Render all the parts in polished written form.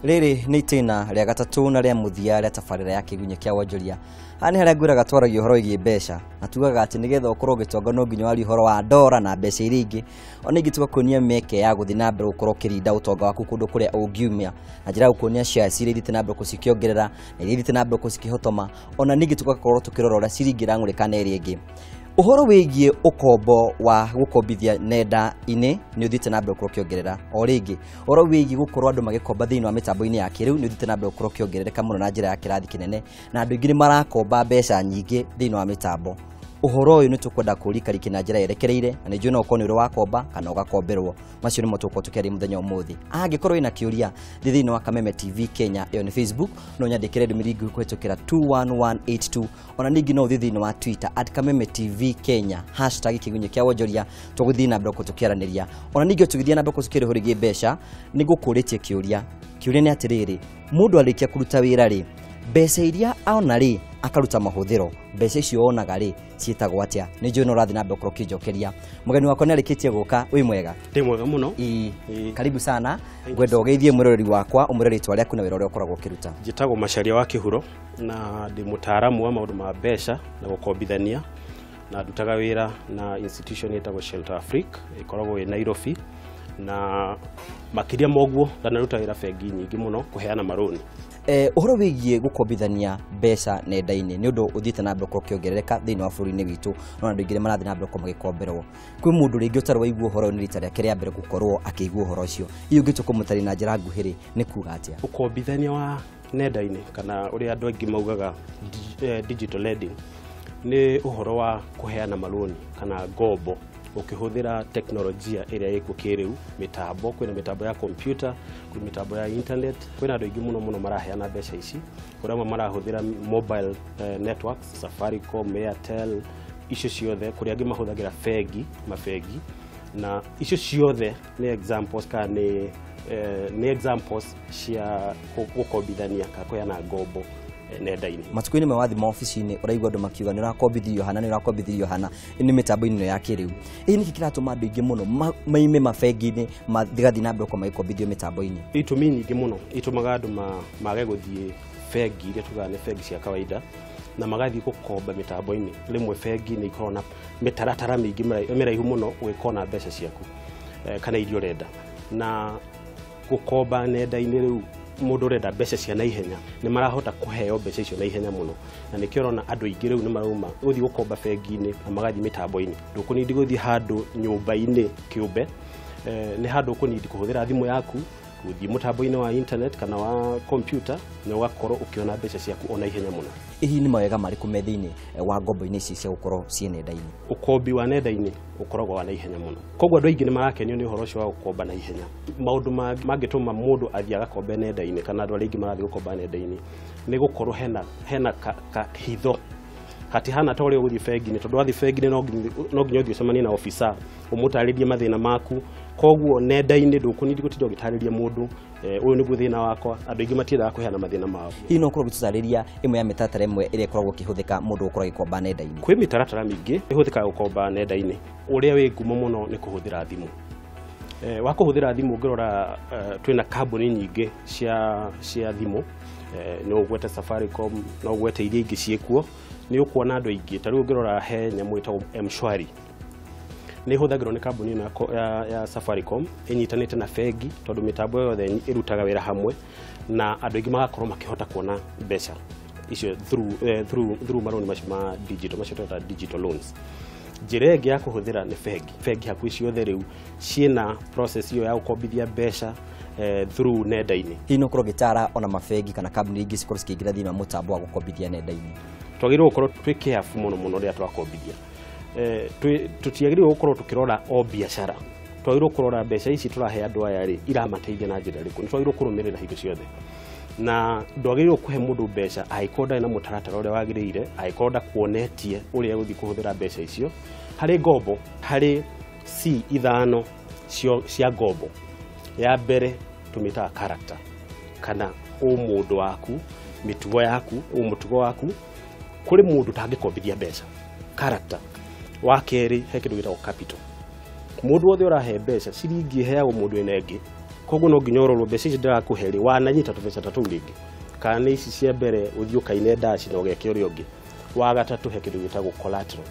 Rĩrĩ nĩ itĩna rĩa gatatũ na rĩa mũthia rĩa tabarĩra ya Kĩgunyĩ kĩa Wonjoria. Haha nĩ harĩa ngwĩraga twaragia ũhoro wĩgiĩ mbeca na tugaga atĩ nĩgetha ũkorwo ũgĩtonga no nginya warie ũhoro wa ndora na mbeca iria ingĩ. Ona ingĩ tũgakuonia mĩeke ya gũthiĩ na mbere gũkorwo ũkĩrinda ũtonga waku kũndũ kũrĩa ũngiumia na njĩra ya gũkuonia shares iria ithiĩte na mbere gũcikĩongerera na iria ithiĩte na mbere gũcikĩhotoma. Ona ningĩ tũgakorwo tũkĩrora ũrĩa ciringi ĩrang'ũrĩka na ĩrĩa ĩngĩ. Ũhoro wĩgiĩ ũkombo wa gũkombithia nenda-inĩ nĩ ũthiĩte na mbere gũkorwo ũkĩongerera. O rĩngĩ ũhoro wĩgiĩ gũkorwo andũ magĩkomba thĩinĩ wa mĩtambo-inĩ ya kĩrĩu nĩ ũthiĩte na mbere gũkorwo ũkĩongerereka mũno na njĩra ya kĩrathi kĩnene, na andũ aingĩ nĩ marakomba mbeca nyingĩ thĩinĩ wa mĩtambo. Ũhoro ũyũ nĩ tũkwenda kũũrikariki na njĩra yerekereire, na nĩ njũĩ no ũkorwo nĩ ũrĩ wakomba kana ũgakomberwo. Macio nĩmo tũgũkorwo tũkĩaria mũthenya ũmũthĩ. Angĩkorwo wĩna kĩũria, thiĩ thĩinĩ wa Kameme TV Kenya, ĩyo nĩ Facebook, no nyandĩkĩre ndũmĩrĩri nguhĩ kũhĩtũkĩra 21182. Ona ningĩ no ũthiĩ thĩinĩ wa Twitter @Kameme TV Kenya, hashtag Kĩgunyĩ kĩa Wonjoria, tũgũthiĩ na mbere tũkĩaranĩria. Ona ningĩ tũgĩthiĩ na mbere tũkĩaria ũhoro wĩgiĩ mbeca, nĩ ngũkũrĩtie kĩũria. Kĩũria nĩ atĩrĩrĩ, mũndũ arĩkia kũruta wĩra rĩ, mbeca iria ona rĩ akaruta mahũthĩro, mbeca icio onaga rĩ ciĩtagwo atĩa? Nĩ njũĩ no ũrathiĩ na mbere gũkorwo ũkĩnjokeria. Mũgeni wakwa nĩ arĩkĩtie gũka, wĩ mwega? Ndĩ mwega mũno. Ĩĩ. Karibu sana. Ngwenda ũgeithie mwĩroreri wakwa, ũmwĩre rĩtwa rĩaku na wĩra ũrĩa ũkoragwo ũkĩruta. Njĩtagwo Macharia wa Kĩhuro na ndĩ mũtaaramu wa maũndũ ma mbeca na gũkombithania, na ndutaga wĩra na institution ĩtagwo Shelter Afrique, ĩkoragwo ĩ Nairobi, na makĩria ma ũguo ndanaruta wĩra bengi nyingĩ mũno kũheana marũni. Ũhoro wĩgiĩ gũkombithania mbeca nenda-inĩ nĩ ũndũ ũthiĩte na mbere gũkorwo ũkĩongerereka thĩinĩ wa bũrũri-inĩ witũ, no andũ aingĩ nĩ marathiĩ na mbere gũkorwo magĩkomberwo. Kwĩ mũndũ rĩngĩ ũtarĩ waigua ũhoro ũyũ, nĩ rita rĩake rĩa mbere gũkorwo akĩigua ũhoro ũcio. Hihi ũngĩtua kũmũtarĩria na njĩra nguhĩ rĩ, nĩ kuga atĩa? Ũkombithania wa nenda-inĩ kana ũrĩa andũ aingĩ maugaga digital lending nĩ ũhoro wa kũheana marũni kana ngombo ũkĩhũthĩra teknolojia ĩrĩa ĩkuo kĩrĩu, mĩtambo, kwĩna mĩtambo ya computer, kwĩ mĩtambo ya internet, kwĩna andũ aingĩ mũno mũno maraheana mbeca ici. Kũrĩ amwe marahũthĩra mobile networks, Safaricom, Airtel, icio ciothe, kũrĩ angĩ mahũthagĩra bengi, mabengi, na icio ciothe nĩ examples kana nĩ examples cia gũkombithania kana kũheana ngombo nenda-inĩ. Matukũ-inĩ maya wathiĩ maobici-inĩ ũraigua andũ makiuga nĩ ũrakombithirio hana, nĩ ũrakombithirio hana, nĩ mĩtambo-inĩ ĩno ya kĩrĩu. Ĩ nĩkĩ kĩratũma andũ aingĩ mũno maime mabengi-inĩ mathigathiĩ na mbere gũkorwo magĩkombithio mĩtambo-inĩ? Itũmi nyingĩ mũno itũmaga andũ mage gũthiĩ bengi iria tugaga nĩ bengi cia kawaida na magathiĩ gũkomba mĩtambo-inĩ. Rĩmwe bengi nĩ ikoragwo na mĩtaratara mĩingĩ mĩraihu mũno ũgĩkona mbeca ciaku kana iria ũrenda, na gũkomba nenda-inĩ rĩu mũndũ ũrenda mbeca cia naihenya nĩ marahota kũheo mbeca icio naihenya mũno, na nĩkĩo ũrona andũ aingĩ rĩu nĩ marauma gũthiĩ gũkomba bengi-inĩ na magathiĩ mĩtambo-inĩ. Ndũkũnindi gũthiĩ handũ nyũmba-inĩ kĩũmbe, nĩ handũ ũkũnindi kũhũthĩra thimũ yaku gũthiĩ mũtambo-inĩ wa internet kana wa computer na ũgakorwo ũkĩona mbeca ciaku o naihenya mũno. Hihi nĩ mawega marĩkũ me thĩinĩ wa ngombo-inĩ ici cia gũkorwo ciĩ nenda-inĩ? Ũkombi wa nenda-inĩ ũkoragwo wa naihenya mũno, koguo andũ aingĩ nĩ marakenio nĩ ũhoro ũcio wa gũkomba naihenya. Maũndũ mangĩtũma mũndũ athiĩ agakombe nenda-inĩ kana andũ arĩa aingĩ marathiĩ gũkomba nenda-inĩ nĩ gũkorwo hena kahitho, hatihana ta ũrĩa ũgũthiĩ bengi-inĩ, tondũ wathiĩ bengi-inĩ no nginya ũthiĩ ũcemanie na officer ũmũtarĩrie mathĩna maku. Koguo nenda-inĩ ndũkũnindi gũtinda ũgĩtarĩria mũndũ ũyũ nĩguo thĩna wakwa. Andũ aingĩ matiendaga kũheana mathĩna mao. Hihi no ũkorwo ũgĩtũtarĩria ĩmwe ya mĩtaratara ĩmwe ĩrĩa ĩkoragwo ĩkĩhũthĩka mũndũ gũkorwo agĩkomba nenda-inĩ? Kwĩ mĩtaratara mĩingĩ ĩhũthĩkaga gũkomba nenda-inĩ. Ũrĩa wĩ ngumo mũno nĩ kũhũthĩra thimũ. Wa kũhũthĩra thimũ ũngĩrora, twĩna kambuni nyingĩ cia thimũ, no ũgwete Safaricom, no ũgwete iria ingĩ ciĩkuo, nĩ ũkuona andũ aingĩ. Ta rĩu ũngĩrora he nyamũ ĩtagwo M-Shwari, nĩ ĩhũthagĩrwo nĩ kambuni ĩno ya Safaricom ĩnyitanĩte na bengi, tondũ mĩtambo yothe ĩrutaga wĩra hamwe, na andũ aingĩ magakorwo makĩhota kuona mbeca icio through marũni macio ma digital, macio twĩtaga digital loans. Njĩra ĩngĩ ya kũhũthĩra nĩ bengi. Bengi hakuhĩ ciothe rĩu ciĩna process ĩyo ya gũkombithia mbeca through nenda-inĩ. Hihi no ũkorwo ũgĩtara ona mabengi kana kambuni ingĩ cikorwo cikĩingĩra thĩinĩ wa mũtambo wa gũkombithia nenda-inĩ? Twagĩrĩirwo gũkorwo twĩ careful mũno mũno rĩrĩa twakombithia. Tũtiagĩrĩirwo gũkorwo tũkĩrora o biacara, twagĩrĩirwo kũrora mbeca ici tũrahe andũ aya rĩ iramateithia na njĩra ĩrĩkũ. Nĩ twagĩrĩirwo kũrũmĩrĩra hingo ciothe, na ndwagĩrĩirwo kũhe mũndũ mbeca angĩkorwo ndarĩ na mũtaratara ũrĩa wagĩrĩire, angĩkorwo ndakuonetie ũrĩa egũthiĩ kũhũthĩra mbeca icio. Harĩ ngombo, harĩ C ithano cia ngombo. Ya mbere tũmĩtaga character, kana ũmũndũ waku, mĩtugo yaku, ũmũtugo waku. Kũrĩ mũndũ ũtangĩkombithia mbeca, character. Wa kerĩ he kĩndũ gĩtagwo capital. Mũndũ wothe ũrahe mbeca, ciringi ĩheagwo mũndũ ĩna ĩngĩ, Koguo no nginya ũrorwo mbeca ici ndĩrakũhe rĩ, wananyita tũbeca ta tũu rĩngĩ, kana nĩ ici cia mbere ũthiĩ ũkaine ndaci na ũgeke ũrĩa ũngĩ. Wa gatatũ, he kĩndũ gĩtagwo collateral.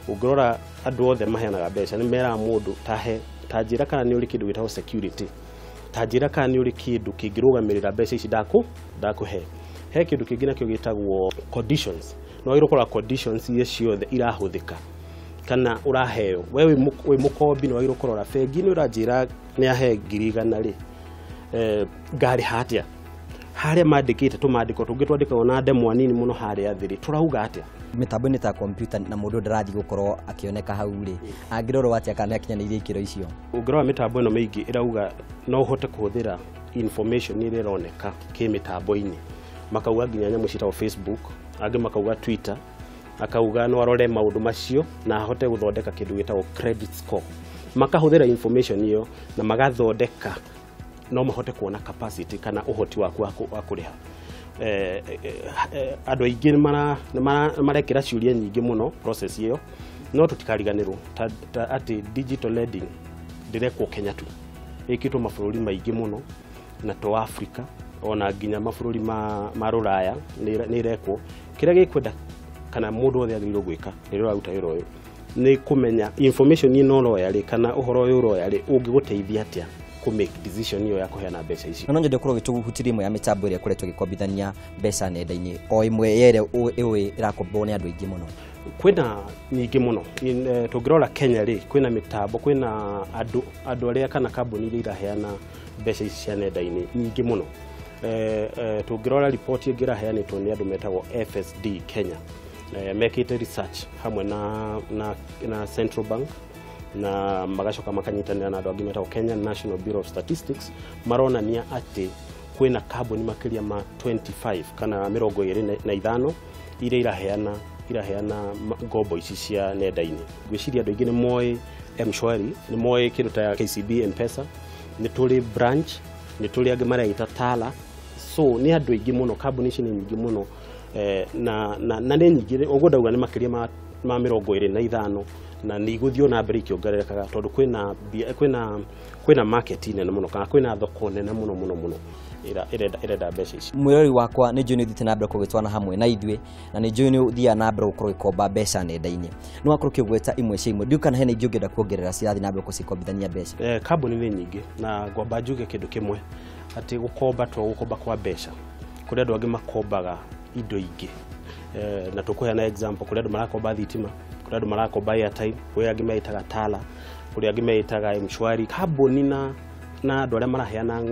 Ũngĩrora andũ othe maheanaga mbeca nĩ meraga mũndũ tahe ta njĩra kana nĩ ũrĩ kĩndũ gĩtagwo security, ta njĩra kana nĩ ũrĩ kĩndũ kĩngĩrũgamĩrĩra mbeca ici ndakũhe. He kĩndũ kĩngĩ nakĩo gĩtagwo conditions. No wagĩrĩirwo kũrora conditions iria ciothe irahũthĩka kana ũraheo we wĩ mũkombi. Nĩ wagĩrĩirwo kũrora bengi nĩ ũranjĩra nĩ ahe 100,000 rĩ, ngarĩha atĩa? Harĩa mandĩkĩte tũmandĩko tũngĩ twandĩkagwo na ndemwa nini mũno harĩa thĩ rĩ, tũrauga atĩa? Mĩtambo-inĩ ta kompiuta na mũndũ ndarathiĩ gũkorwo akĩoneka hau rĩ, angĩrorwo atĩa kana nĩ akinyanĩirie ikĩro icio? Ũngĩrora mĩtambo ĩno mĩingĩ ĩrauga no ũhote kũhũthĩra information ĩrĩa ĩroneka kĩmĩtambo-inĩ, makauga nginya nyamũ ciĩtagwo Facebook, angĩ makauga Twitter, akauga no arore maũndũ macio na ahote gũthondeka kĩndũ gĩtagwo credit score. Makahũthĩra information ĩyo na magathondeka no mahote kuona capacity kana ũhoti waku wa kũrĩha. Andũ aingĩ nĩ marekĩra ciũria nyingĩ mũno process ĩyo, no tũtikariganĩrwo ta atĩ digital lending ndĩrekwo Kenya tu, ĩkĩtwo mabũrũri maingĩ mũno na to Africa, ona nginya mabũrũri ma rũraya nĩ ĩrekwo. Kĩrĩa gĩkwenda kana mũndũ wothe agĩrĩirwo gwĩka rĩrĩa ũraruta wĩra ũyũ nĩ kũmenya information ĩno ũroya rĩ, kana ũhoro ũyũ ũroya rĩ, ũngĩgũteithia atĩa kũ make decision ĩyo ya kũheana mbeca icio. Na no nyende ũkorwo ũgĩtũhutĩria ĩmwe ya mĩtambo ĩrĩa ĩkoretwo ĩgĩkombithania mbeca nenda-inĩ, o ĩmwe ya ĩrĩa ĩũĩ ĩrakombwo nĩ andũ aingĩ mũno. Kwĩna nyingĩ mũno. Tũngĩrora Kenya rĩ, kwĩna mĩtambo, kwĩna andũ arĩa kana kambuni iria iraheana mbeca ici cia nenda-inĩ nyingĩ mũno. Tũngĩrora riboti ĩngĩ ĩraheanĩtwo nĩ andũ metagwo FSD Kenya, mekĩte research hamwe na Central Bank na magacoka makanyitanĩra na andũ angĩ metagwo Kenya National Bureau of Statistics, maronania atĩ kwĩna kambuni makĩria ma 25 kana 25 iria iraheana ngombo ici cia nenda-inĩ. Ngwĩciria andũ aingĩ nĩ moĩ M-Shwari, nĩ moĩ kĩndũ ta KCB M-Pesa, nĩ tũrĩ Branch, nĩ tũrĩ angĩ mareita Tala. So nĩ andũ aingĩ mũno, kambuni ici nĩ nyingĩ mũno, na nĩ nyingĩ ũguo ndauga nĩ makĩria ma 25, na nĩ igũthiĩ na mbere ikĩongererekaga tondũ kwĩna market nene mũno kana kwĩna thoko nene mũno mũno mũno ĩrenda mbeca ici. Mwĩrori wakwa, nĩ njũĩ nĩ ũthiĩte na mbere kũgĩtwana hamwe na ithuĩ, na nĩ njũĩ nĩ ũthiaga na mbere gũkorwo ũgĩkomba mbeca nenda-inĩ. Nĩ wakorwo ũkĩgweta imwe cia imwe, ndiũĩ kana hena ingĩ ũngĩenda kuongerera cirathiĩ na mbere gũcikombithania mbeca. Kambuni nĩ nyingĩ, na ngwamba njuge kĩndũ kĩmwe atĩ gũkomba to gũkomba kwa mbeca, kũrĩ andũ angĩ makombaga indo ingĩ, na tũkũheana example, kũrĩ andũ marakomba thitima, kũrĩ andũ marakomba airtime, kũrĩ angĩ meitaga Tala, kũrĩ angĩ meitaga M-Shwari. Kambuni na andũ arĩa maraheana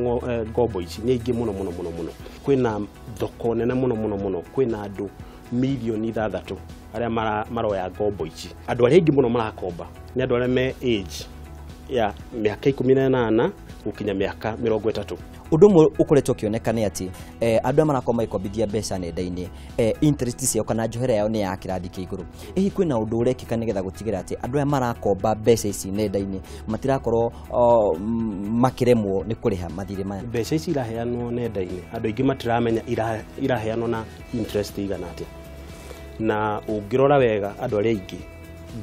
ngombo ici nĩ aingĩ mũno mũno mũno mũno. Kwĩna thoko nene mũno mũno mũno, kwĩna andũ 6 milioni arĩa maroya ngombo ici. Andũ arĩa aingĩ mũno marakomba nĩ andũ arĩa me age ya mĩaka 18 gũkinya mĩaka 30. Ũndũ ũmwe ũkoretwo ũkĩoneka nĩ atĩ andũ aya marakorwo magĩkombithia mbeca nenda-inĩ, interest ciao kana njohera yao nĩ ya kĩrathi kĩa igũrũ. Hihi kwĩna ũndũ ũrekĩka nĩgetha gũtigĩrĩra atĩ andũ aya marakomba mbeca ici nenda-inĩ matirakorwo makĩremwo nĩ kũrĩha mathirĩ maya? Mbeca ici iraheanwo nenda-inĩ, andũ aingĩ matiramenya iraheanwo na interest igana atĩa, na ũngĩrora wega andũ arĩa aingĩ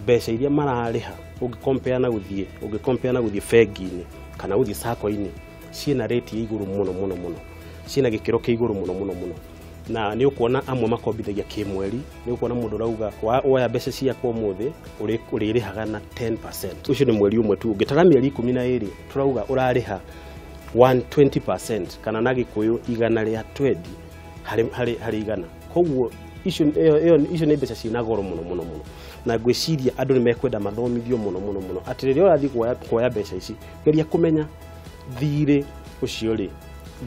mbeca iria mararĩha ũngĩcompare na gũthiĩ bengi-inĩ kana gũthiĩ sacco-inĩ, ciĩna rate ya igũrũ mũno mũno mũno, ciĩna gĩkĩro kĩa igũrũ mũno mũno mũno. Na nĩ ũkuona amwe makombithagia kĩmweri, nĩ ũkuona mũndũ ũrauga woya mbeca ciakwa ũmũthĩ ũrĩrĩhaga na 10%. Ũcio nĩ mweri ũmwe tu, ũngĩtara mĩeri 12 tũrauga ũrarĩha 120%, kana na Gĩkũyũ 120 harĩ igana. Koguo icio nĩ mbeca ciĩna goro mũno mũno mũno, na ngwĩciria andũ nĩ mekwenda mathomithio mũno mũno mũno atĩ rĩrĩa ũrathiĩ kuoya mbeca ici, geria kũmenya thirĩ ũcio rĩ,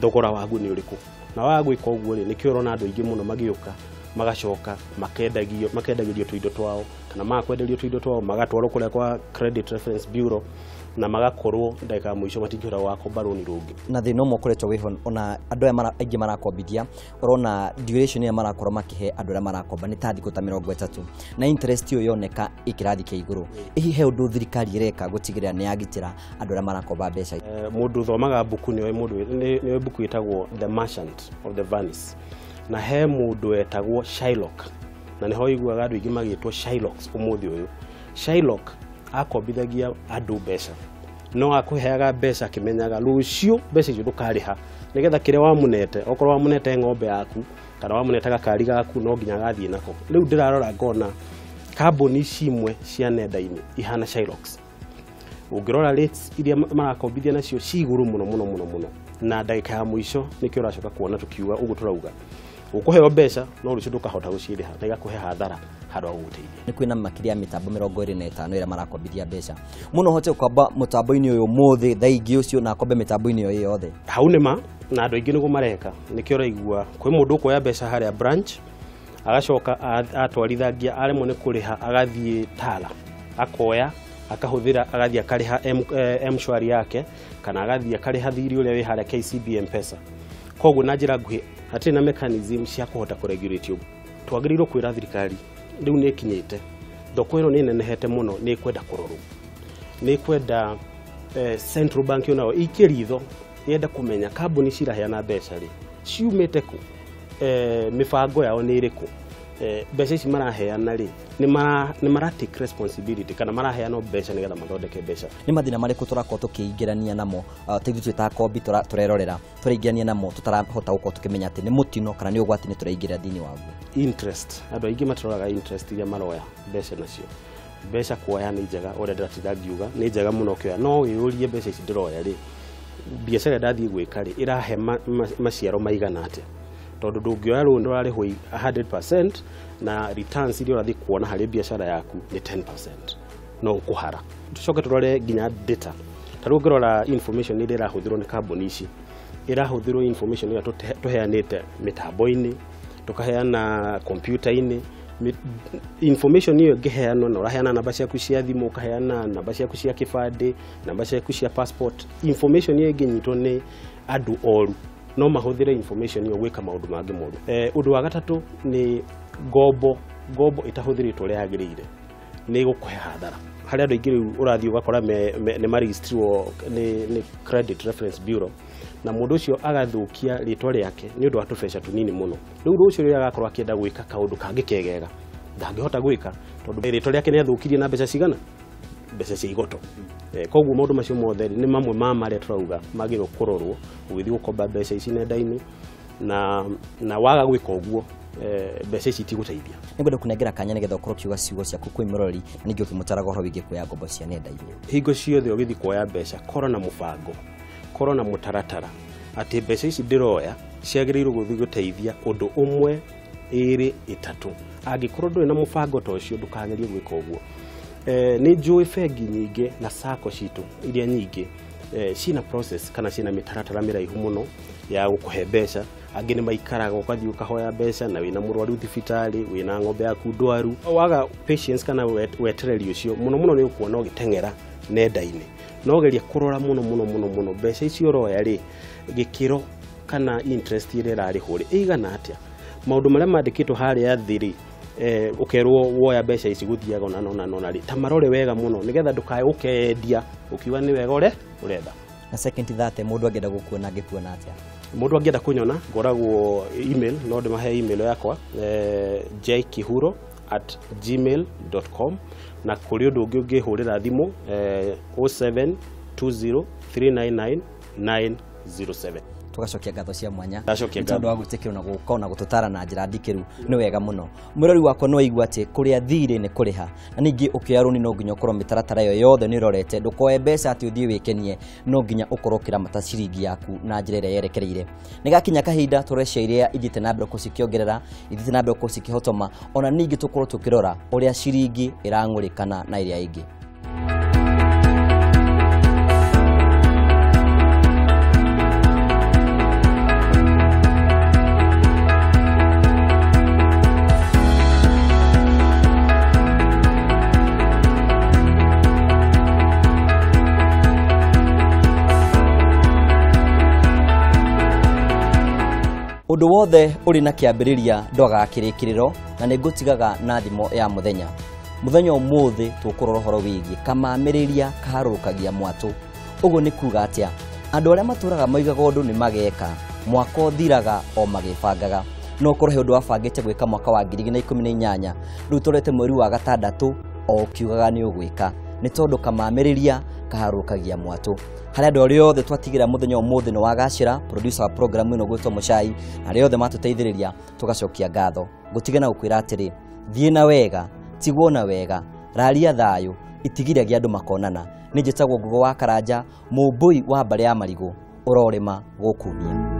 thogora waguo nĩ ũrĩkũ. Na waga gwĩka ũguo rĩ, nĩkĩo ũrona andũ aingĩ mũno magĩũka magacoka makendagĩrio tũindo twao, kana magakwenderio tũindo twao, magatwarwo kũrĩa kwa Credit Reference Bureau na magakorwo ndagĩka ya mũico matingĩhota gũgakomba rũni rũngĩ. Na thĩna ũmwe ũkoretwo wĩho, ona andũ aya aingĩ marakombithia, ũrona duration ĩrĩa marakorwo makĩhe andũ arĩa marakomba nĩ ta thikũ ta 30, na interest ĩyo yoneka ĩ kĩrathi kĩa igũrũ. Hihi he ũndũ thirikari ĩreka gũtigĩrĩra nĩ yagitĩra andũ arĩa marakomba mbeca? Mũndũ ũthomaga mbuku nĩoĩ mũndũ nĩoĩ mbuku ĩtagwo The Merchant of the Venice, na he mũndũ wetagwo Shylock, na nĩho ũiguaga andũ aingĩ magĩtwo Shylocks ũmũthĩ ũyũ. Shylock akombithagia andũ mbeca, No akũheaga mbeca akĩmenyaga rũciũ mbeca icio ndũkarĩha, nĩgetha kĩrĩa wamũnete, okorwo wamũnete ng'ombe yaku kana wamũnete gakari gaku, no nginya agathiĩ nako. Rĩu ndĩrarora ngona kambuni ici imwe cia nenda-inĩ ihana Shylock. Ũngĩrora rates iria marakombithia nacio ci igũrũ mũno mũno mũno mũno, na ndagĩka ya mũico nĩkĩo ũracoka kuona tũkiuga ũguo tũrauga ũkũheo mbeca no rũciũ ndũkahota gũcirĩha na igakũhe hathara handũ ha gũgũteithia. Nĩ kwĩna makĩria ya mĩtambo 25 ĩrĩa marakombithia mbeca. Mũno ũhote gũkomba mũtambo-inĩ ũyũ ũmũthĩ thaa ingĩ ũcio na akombe mĩtambo-inĩ ĩyo yothe. Hau nĩ ma, na andũ aingĩ nĩguo mareka. Nĩkĩo ũraigua kwĩ mũndũ ũkuoya mbeca harĩa branch agacoka atwarithangia aremwo nĩ kũrĩha agathiĩ Tala akoya akahũthĩra agathiĩ akarĩha M-Shwari yake kana agathiĩ akarĩha thirĩ ũrĩa wĩ harĩa KCB M-Pesa. Koguo na njĩra nguhĩ hatirĩ na mechanism cia kũhota kũregulate ũguo. Twagĩrĩirwo kwĩra thirikari rĩu nĩ ĩkinyĩte, thoko ĩno nĩ ĩnenehete mũno, nĩ ĩkwenda kũrorwo, nĩ ĩkwenda Central Bank onayo ĩikie ritho yenda kũmenya kambuni ciraheana mbeca rĩ ciumĩte kũ, mĩbango yao nĩ ĩrĩkũ, mbeca ici maraheana rĩ nĩ mara take responsibility kana maraheana mbeca nĩgetha mathondeke mbeca. Nĩ mathĩna marĩkũ tũrakorwo tũkĩingĩrania namo ta ithuĩ twĩ ta akombi tũrerorera tũraingĩrania namo tũtarahota gũkorwo tũkĩmenya atĩ nĩ mũtino kana nĩ ũgwati nĩ tũraingĩra thĩinĩ waguo? Interest, andũ aingĩ matiroraga interest iria maroya mbeca nacio. Mbeca kuoya nĩ njega, ũrĩa ndĩratinda ngiuga nĩ njega mũno ũkĩoya, no wĩyũrie mbeca ici ndĩroya rĩ, biacara ndathiĩ gwĩka rĩ ĩrahe maciaro maigana atĩa, tondũ ndũngĩoya rũni ũrarĩhwo 100% na returns iria ũrathiĩ kuona harĩ biacara yaku nĩ 10%, no ũkũhara. Tũcoke tũrore nginya data, ta rĩu ũngĩrora information ĩrĩa ĩrahũthĩrwo nĩ kambuni ici, ĩrahũthĩrwo information ĩrĩa tũheanĩte mĩtambo-inĩ, tũkaheana kompiuta-inĩ, information ĩyo ĩngĩheanwo na ũraheana namba ciaku cia thimũ, ũkaheana namba ciaku cia kĩbandĩ, namba ciaku cia passport, information ĩyo ĩngĩnyitwo nĩ andũ oru no mahũthĩre information ĩyo gwĩka maũndũ mangĩ moru. Ũndũ wa gatatũ nĩ ngombo, ngombo ĩtahũthĩrĩtwo ũrĩa yagĩrĩire nĩ ĩgũkũhe hathara. Harĩ andũ aingĩ rĩu ũrathiĩ ũgakora nĩ maregisterirwo nĩ Credit Reference Bureau, na mũndũ ũcio agathũkia rĩtwa rĩake nĩ ũndũ wa tũbeca tũnini mũno. Rĩu rũciũ rĩrĩa agakorwo akĩenda gwĩka kaũndũ kangĩ kegega ndangĩhota gwĩka tondũ rĩtwa rĩake nĩ athũkirie na mbeca cigana, mbeca cia igoto. Koguo maũndũ macio mothe nĩ mamwe ma marĩa tũrauga magĩrĩirwo kũrorwo ũgĩthiĩ gũkomba mbeca ici nenda-inĩ, na waga gwĩka ũguo mbeca ici itigũteithia. Nĩngwenda kũnengera kanya nĩgetha ũkorwo ũkiuga ciugo ciaku kwĩ mũrori na ningĩ ũkĩmũtaraga ũhoro wĩgiĩ kuoya ngombo cia nenda-inĩ. Hingo ciothe ũgĩthiĩ kuoya mbeca korwo na mũbango, korwo na mũtaratara atĩ mbeca ici ndĩroya ciagĩrĩirwo gũthiĩ gũteithia ũndũ ũmwe, ĩrĩ, ĩtatũ. Angĩkorwo ndũrĩ na mũbango ta ũcio ndũkagerie gwĩka ũguo. Nĩ njũĩ bengi nyingĩ na sacco citũ iria nyingĩ cina process kana cina mĩtaratara mĩraihu mũno ya gũkũhe mbeca. Angĩ nĩ maikaraga ũgathiĩ ũkahoya mbeca na wĩna mũrwaru thibitarĩ, wĩna ng'ombe yaku ndwaru. Waga patience kana wetereri ũcio mũno mũno nĩ ũkuona ũgĩteng'era nenda-inĩ. No geria kũrora mũno mũno mũno mũno mbeca icio ũroya rĩ, gĩkĩro kana interest ĩrĩa ĩrarĩhwo rĩ ĩigana atĩa. Maũndũ marĩa mandĩkĩtwo harĩa thĩ rĩ, ũkerwo woya mbeca ici gũthiaga ona na ona rĩ, ta marore wega mũno nĩgetha ndũkae gũkendia ũkiuga nĩ wega ũretha. Na second 30 mũndũ angĩenda gũkuona angĩkuona atĩa? Mũndũ angĩenda kũnyona ngoragwo email, no ndĩmahe email yakwa jkihuro@gmail.com, na kũrĩ ũndũ ũngĩ ũngĩhũrĩra thimũ 0720399907. Tũgacokia ngatho cia mwanya Ndacokia nĩ tondũ wa gwĩtĩkĩrwo na gũka na gũtũtara na njĩra ndikĩru, nĩ wega mũno. Mũrori wakwa no aigua atĩ kũrĩa thirĩ nĩ kũrĩha, na ningĩ ũkĩoya rũni no nginya ũkorwo mĩtaratara ĩyo yothe nĩ ũrorete, ndũkoe mbeca atĩ ũthiĩ wĩkenie, no nginya ũkorwo ũkĩramata ciringi yaku na njĩra ĩrĩa yerekereire. Nĩ gakinya kahinda tũrore cia iria ithiĩte na mbere gũcikĩongerera, ithiĩte na mbere gũcikĩhotoma, ona ningĩ tũkorwo tũkĩrora ũrĩa ciringi ĩrang'ũrĩkana na ĩrĩa ĩngĩ. Ũndũ wothe ũrĩ na kĩambĩrĩria ndwagaga kĩrĩkĩrĩro, na nĩ ngũtigaga na thimo ya mũthenya. Mũthenya ũmũthĩ tũkũrora ũhoro wĩgiĩ kamamĩrĩria kaharũrũkagia mwatũ. Ũguo nĩ kuga atĩa? Andũ arĩa matũraga moigaga ũndũ nĩ mageka, mwaka ũthiraga o magĩbangaga. No ũkorwo he ũndũ wabangĩte gwĩka mwaka wa 2018, rĩu tũrete mweri wa gatandatũ o ũkiugaga nĩ ũgwĩka, nĩ tondũ kamamĩrĩria Kaharũkagia mwatũ. Harĩa andũ arĩa othe twatigĩra mũthenya ũmũthĩ nĩ wagacĩra, producer wa program ĩno gwĩtwo Mũcai, na arĩa othe matũteithĩrĩria tũgacokia ngatho. Ngũtige na gũkwĩra atĩrĩ, thiĩ na wega, tigwo na wega, raria thayũ, itigiragia andũ makonana. Nĩ njĩtagwo Ngugo wa Karanja, mũmbũi wa mbarĩ ya marigũ, ũrorĩma gũkumia.